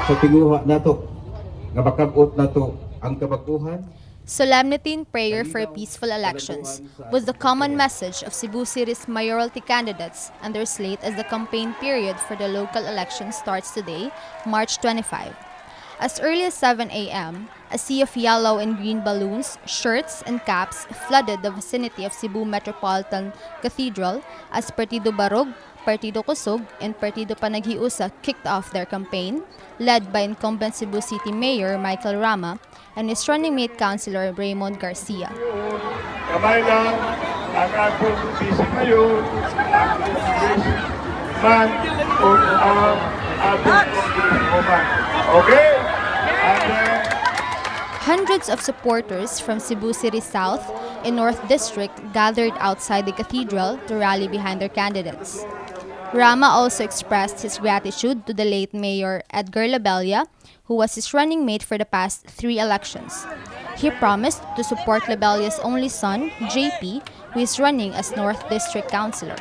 Sa tinguha nato nga makabot nato ang kabaguhan. Solemnity and prayer for peaceful elections was the common message of Cebu City's mayoralty candidates and their slate as the campaign period for the local election starts today, March 25. As early as 7 a.m., a sea of yellow and green balloons, shirts, and caps flooded the vicinity of Cebu Metropolitan Cathedral as Partido Barug, Partido Kusog, and Partido Panaghiusa kicked off their campaign, led by incumbent Cebu City Mayor Michael Rama and his running mate, Councilor Raymond Garcia. Kamay lang ang akong vice mayor, ang congressman, o ang atong congresswoman. Okay? And then, Hundreds of supporters from Cebu City South and North District gathered outside the cathedral to rally behind their candidates. Rama also expressed his gratitude to the late Mayor Edgar Labella, who was his running mate for the past three elections. He promised to support Labella's only son, JP, who is running as North District Councilor.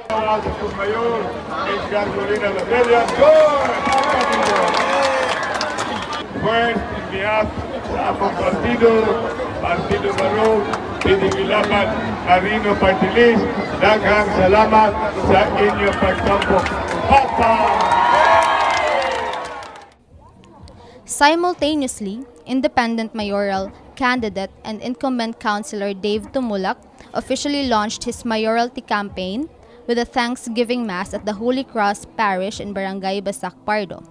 Ang atong mayor, Edgar Molina Labella, join! First, in behalf sa akong partido, Partido Barug, PDP Laban, Carino Party List, daghang salamat sa inyong pagtampok. Papa! Simultaneously, independent mayoral candidate and incumbent councilor Dave Tumulak officially launched his mayoralty campaign with a Thanksgiving Mass at the Holy Cross Parish in Barangay Basak Pardo.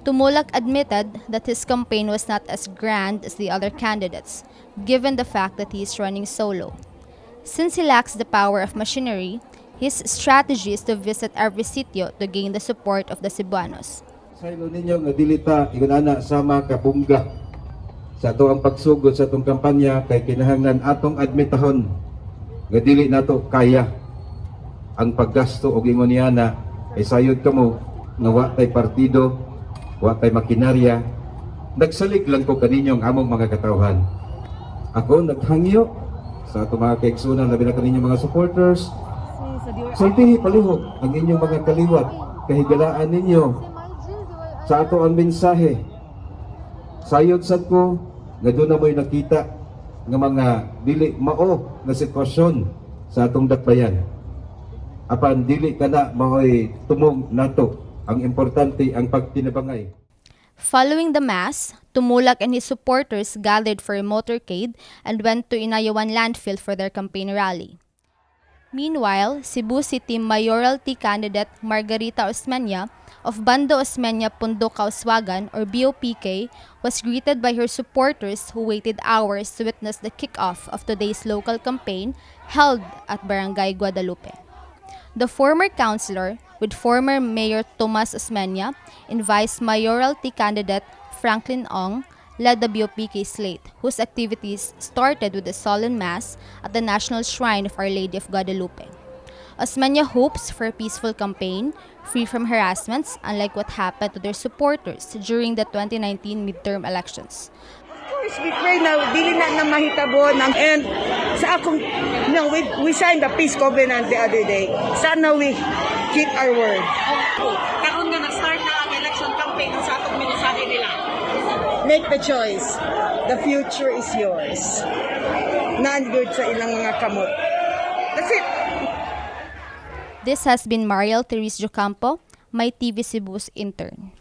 Tumulak admitted that his campaign was not as grand as the other candidates, given the fact that he is running solo. Since he lacks the power of machinery, his strategy is to visit every sitio to gain the support of the Cebuanos. Saylo ninyo nga dili ta ingon ana sama kabungga sa ato ang pagsugod sa atong kampanya kay kinahanglan atong admitahon nga dili nato kaya ang paggasto og ingon niana kay sayod kamo nga wa tay partido, wa tay makinarya. Nagsalig lang ko kaninyo ang among mga katawhan. Ako naghangyo sa atong mga kaigsunan, labi na kaninyo mga supporters, sultihi palihog ang inyong mga kaliwat, kahigalaan ninyo sa ato ang mensahe. Sayod sad ko nga doon na mo'y nakita nga mga dili mao nga sitwasyon sa atong dakbayan. Apan dili kana mao'y tumong nato. Ang importante ang pagtinabangay. Following the Mass, Tumulak and his supporters gathered for a motorcade and went to Inayawan Landfill for their campaign rally. Meanwhile, Cebu City mayoralty candidate Margarita Osmeña of Bando Osmeña Pondo Kauswagan, or BOPK, was greeted by her supporters who waited hours to witness the kickoff of today's local campaign held at Barangay Guadalupe. The former councilor, with former Mayor Tomas Osmeña and Vice Mayoralty candidate Franklin Ong, led the BOPK slate, whose activities started with a solemn Mass at the National Shrine of Our Lady of Guadalupe. Osmeña hopes for a peaceful campaign, free from harassments, unlike what happened to their supporters during the 2019 midterm elections. Of course, we pray na dili na na mahitabo ng and sa akong no, we signed the peace covenant the other day. Sana we keep our word. Karon nga nag-start na ang election campaign, sa atong mensahe nila? Make the choice. The future is yours. Naa gud sa ilang mga kamot. That's it. This has been Mariel Therese Jocampo, my TV Cebu's intern.